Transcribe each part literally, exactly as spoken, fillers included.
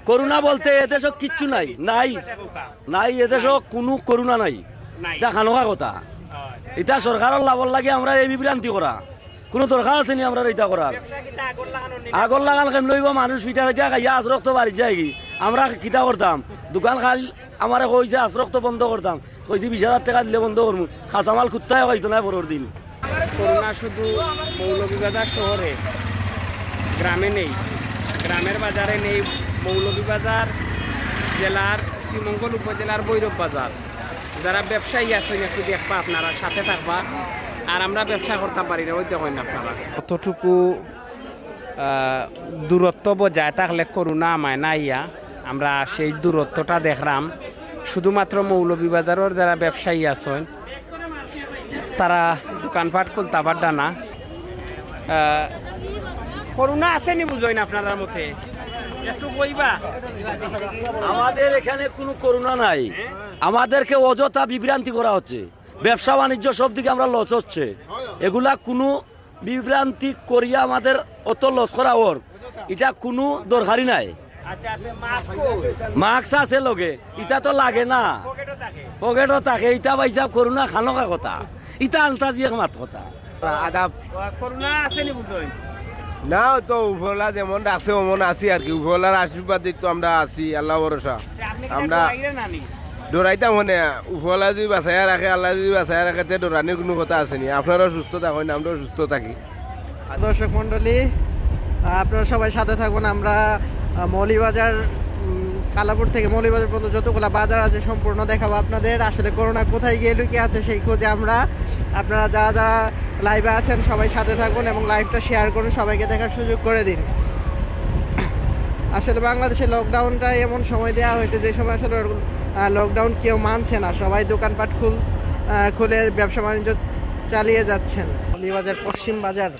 করোনা বলতে এদেশো কিচ্ছু নাই, নাই, নাই, এদেশো কুনু করোনা নাই। ইটা খানোখা কথা। ইটা সরকারর লাভর লাগি আমরারে বিভ্রান্তি করা, কুনু দরকার আছে নি আমরারে ইটা করার? আগর লাগান কেমনে অইবো? মানুষ পিঠা চিঠা খাইয়া আছরক্ত বাড়ি যায়গি। আমরা কিতা করতাম? দোকান খাইল, আমারে কইছে আছরক্ত বন্ধ করতাম, কইছে বিশ হাজার টেকা দিলে বন্ধ করমু। কাঁচামাল কুত্তায়ও খাইতো নায় পরর দিন। করোনা শুধু মৌলভীবাজার শহরে, গ্রামে নেই, গ্রামের বাজারে নেই, মৌলভীবাজার জেলার শ্রীমঙ্গল উপজেলার ভৈরব বাজার। যারা ব্যবসায়ী আছইন, একটু দেখবা, আপনারা সাথে থাকবা। আর আমরা ব্যবসা করতাম পারি না, ওই দেখইন আপনারা। কতটুকু, আহ, দূরত্ব বজায় থাকলে করোনা আমায় না আইয়া, আমরা সেই দূরত্বটা দেখরাম। শুধুমাত্র মৌলভীবাজারর যারা ব্যবসায়ী আছইন, তারা দোকানপাট খুলতা পাররা না। আহ, করোনা আছে নি বুঝইন আপনারার মতে? একটু কইবা। আমাদের এখানে কুনু করোনা নাই, আমাদেরকে অযথা বিভ্রান্তি করা হচ্ছে। ব্যবসা বাণিজ্য সব দিকে আমরা লস হচ্ছে, এগুলা কুনু বিভ্রান্তি করিয়া আমাদের অত লস করা ওর, ইটা কুনু দরকারি নাই। আচ্ছা, আপনি মাস্ক কই? মাস্ক আছে লগে, ইটা তো লাগে না। পকেটও থাকে? পকেটও থাকে, ইটা ভাইসাব করোনা খানোখা কথা, ইটা আন্তাজি একমাত কথা। আদাব। ও, করোনা আছে নি বুঝইন? না, তো উপরলা যেমন রাখছে অমন আছি আর কি, উপরলার আশীর্বাদে তো আমরা আছি, আল্লাহ ভরসা। তে আপনি কিতা আমরা ডরাইরা না নি? ডরাইতাম মানে, উপরলা যদি বাঁচাইয়া রাখে, আল্লাহ যদি বাঁচাইয়া রাখে, তে ডরানির কুনু কথা আছে নি? আপনারাও সুস্থ থাকইন, আমরাও সুস্থ থাকি। দর্শক মণ্ডলী, আহ, আপনারা সবাই সাথে থাকুন। আমরা, আহ, মৌলভীবাজার, উম, কালাপুর থেকে মৌলভীবাজার পর্যন্ত যতগুলা বাজার আছে সম্পূর্ণ দেখাবো আপনাদের। আসলে করোনা কোথায় গিয়ে লুকিয়ে আছে সেই খোঁজে আমরা। আপনারা যারা যারা লাইভে আছেন সবাই সাথে থাকুন এবং লাইভটা শেয়ার করুন, সবাইকে দেখার সুযোগ করে দিন। আসলে বাংলাদেশে লকডাউনটা এমন সময় দেওয়া হয়েছে যে সময় আসলে, আহ, লকডাউন কেউ মানছে না, সবাই দোকানপাট খুল-, আহ, খুলে ব্যবসা বাণিজ্য চালিয়ে যাচ্ছেন। মৌলভীবাজার পশ্চিম বাজার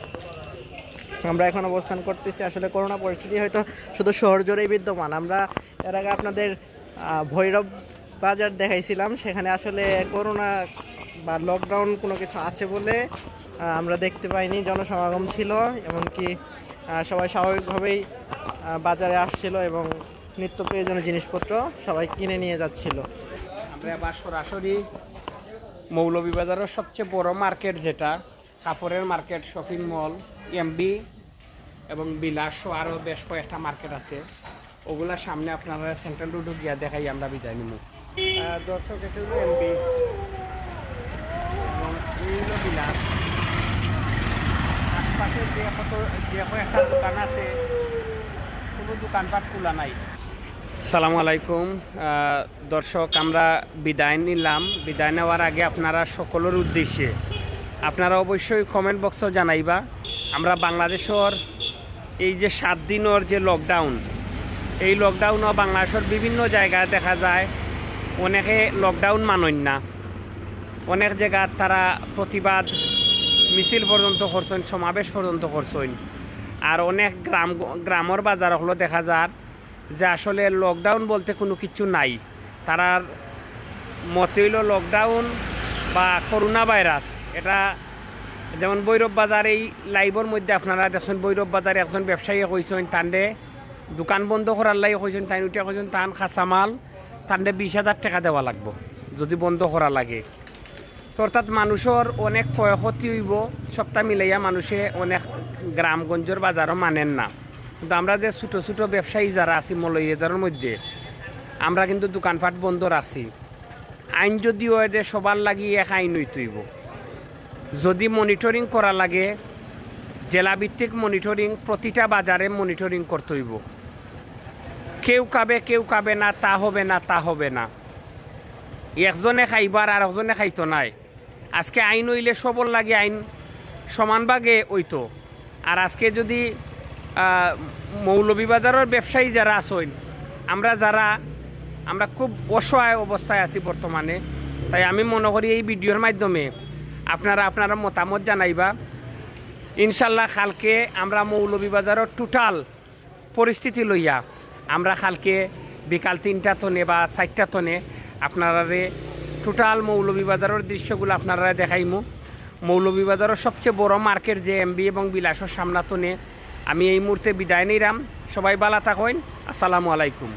আমরা এখন অবস্থান করতেছি। আসলে করোনা পরিস্থিতি হয়তো শুধু শহর জুড়েই বিদ্যমান। আমরা এর আগে আপনাদের, আহ, ভৈরব বাজার দেখাইছিলাম, সেখানে আসলে করোনা বা লকডাউন কোনো কিছু আছে বলে, আহ, আমরা দেখতে পাইনি। জনসমাগম ছিল, এমনকি, আহ, সবাই স্বাভাবিকভাবেই, আহ, বাজারে আসছিল এবং নিত্য প্রয়োজনীয় জিনিসপত্র সবাই কিনে নিয়ে যাচ্ছিল। আমরা আবার সরাসরি মৌলভীবাজারের সবচেয়ে বড় মার্কেট, যেটা কাপড়ের মার্কেট, শপিং মল, এমবি এবং বিলাস সহ আরও বেশ কয়েকটা মার্কেট আছে, ওগুলার সামনে আপনারা সেন্ট্রাল রোডও গিয়া দেখাই আমরা বিদায় নিমু। আহ, দর্শক, এটা হলো এমবি এবং এই হলো বিলাস। আশপাশে যে কত, যে কয়েকটা দোকান আছে, কোনো দোকানপাট খোলা নাই। সালামু আলাইকুম। আহ, দর্শক, আমরা বিদায় নিলাম। বিদায় নেওয়ার আগে আপনারা সকলের উদ্দেশ্যে আপনারা অবশ্যই কমেন্ট বক্সও জানাইবা। আমরা বাংলাদেশর এই যে সাত দিনর যে লকডাউন, এই লকডাউনও বাংলাদেশর বিভিন্ন জায়গায় দেখা যায় অনেকে লকডাউন মানইন না। অনেক জায়গাত তারা প্রতিবাদ মিছিল পর্যন্ত করছইন, সমাবেশ পর্যন্ত করছইন। আর অনেক গ্রাম, গ্রামর বাজার হলো দেখা যার যে আসলে লকডাউন বলতে কোনো কিছু নাই। তারার মতে হইল লকডাউন বা করোনা ভাইরাস, এটা যেমন ভৈরব বাজার, এই লাইভর মধ্যে আপনারা দেখছেন, ভৈরব বাজারে একজন ব্যবসায়ী কইছেন, তানরে দোকান বন্ধ করার লাগি কইছেন, তাইন উঠে কইছেন, তান কাঁচামাল, তানরে বিশ হাজার টাকা দেওয়া লাগবো যদি বন্ধ করা লাগে। তো অর্থাৎ মানুষর অনেক ক্ষয়ক্ষতি হইব, সবটা মিলাইয়া মানুষে অনেক গ্রামগঞ্জর বাজারও মানেন না। কিন্তু আমরা যে ছোটো ছোটো ব্যবসায়ী যারা আছি মৌলভীবাজারের মধ্যে, আমরা কিন্তু দোকানপাট বন্ধ রাখছি। আইন যদি হয় যে সবার লাগি এক আইন হইতে হইব, যদি মনিটরিং করা লাগে, জেলাভিত্তিক মনিটরিং, প্রতিটা বাজারে মনিটরিং করতে হইব। কেউ খাবে, কেউ খাবে না, তা হবে না, তা হবে না। একজনে খাইবার আর একজনে খাইতো নায়। আজকে আইন হইলে সবর লাগি আইন সমান ভাগে হইতো। আর আজকে যদি, আহ, মৌলভীবাজারের ব্যবসায়ী যারা আছইন, আমরা যারা, আমরা খুব অসহায় অবস্থায় আছি বর্তমানে। তাই আমি মনে করি এই ভিডিওর মাধ্যমে আপনারা আপনারা মতামত জানাইবা। ইনশাল্লাহ কালকে আমরা মৌলভীবাজারের টোটাল পরিস্থিতি লইয়া আমরা কালকে বিকাল তিনটা তনে বা চারটা তনে আপনারারে টোটাল মৌলভীবাজারের দৃশ্যগুলো আপনারারে দেখাইমু। মৌলভীবাজারের সবচেয়ে বড় মার্কেট যে এমবি এবং বিলাসর সামনা তনে আমি এই মুহূর্তে বিদায় নিলাম। সবাই ভালা থাকইন। আসসালামু আলাইকুম।